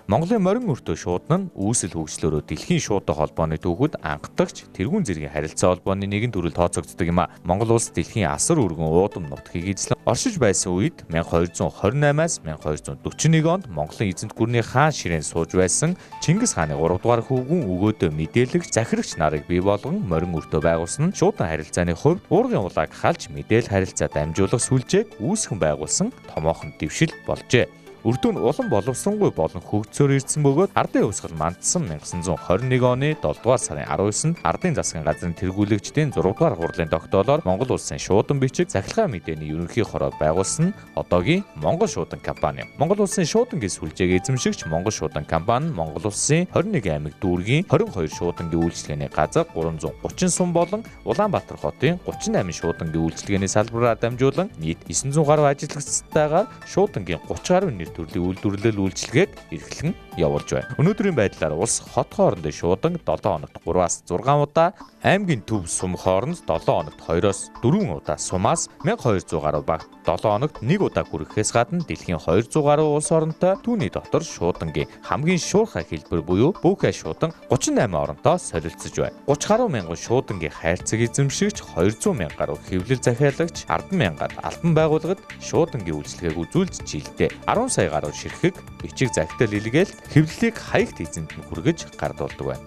Монголын морин өртөө шуудан нь үүсэл хөгжлөөрөө дэлхийн шуудан холбооны түүхэд анхдагч тэргүүн зэргийн харилцаа холбооны нэгэн төрөл тооцогддог юм а. Монгол улс дэлхийн асар өргөн уудам нутгийг эзлэн оршиж байсан үед 1228-аас 1241 онд Монголын эзэнт гүрний хаан ширээн сууж байсан Чингис хааны 3 дугаар хүүгүн өгөөдөө мэдээлэгч захирагч нарыг бий болгон морин өртөө байгуулсан нь шуудан харилцааны хувьд уургын улааг халж мэдээл харилцаа дамжуулах сүлжээг үүсгэн байгуулсан томоохон дэвшил болжээ. Өртөө нь улам боловсронгүй болон хөгжсөөр ирсэн бөгөөд ардын хувьсгал мандсан 1921 оны 7 дугаар сарын 19-нд ардын засгийн газрын тэргүүлэгчдийн 6 дугаар хурлын тогтоолоор Монгол улсын шуудан бичиг цахилгаан мэдээний ерөнхий хороог байгуулсан нь одоогийн Монгол шуудан компани. Монгол улсын шуудангийн сүлжээг эзэмшигч Монгол шуудан компани нь Монгол улсын 21 аймаг дүүргийн 22 шуудангийн үйлчилгээний газар 330 сум болон Улаанбаатар хотын 38 шуудангийн үйлчилгээний салбараар дамжуулан нийт 900 гаруй ажиллагчтайгаар шуудангийн 30 гаруй нэр төрлийн үйлдвэрлэл үйлчилгээг эрхлэн явуулж байна. Өнөөдрийн байдлаар улс хот хоорондын шуудан 7 хоногт 3-аас 6 удаа, аймгийн төв сум хооронд 7 хоногт 2-оос 4 удаа сумаас 1200 гаруй багт 7 хоногт 1 удаа хүрэхээс гадна дэлхийн 200 гаруй улс оронтой түүний дотор шуудангийн хамгийн шуурхай хэлбэр буюу Бүүхэ шуудан 38 оронтой солилцож байна. 30 гаруй мянган шуудангийн хайрцаг эзэмшигч 200 мянга гаруй хэвлэл захиалагч 10 мянгаар албан байгууллагад шуудангийн үйлчилгээг үзүүлж жилдээ 10 сая гаруй ширхэг бичиг захидал илгээл хэвлэлийг хаягт эзэнт нь хүргэж гардуулдаг байна.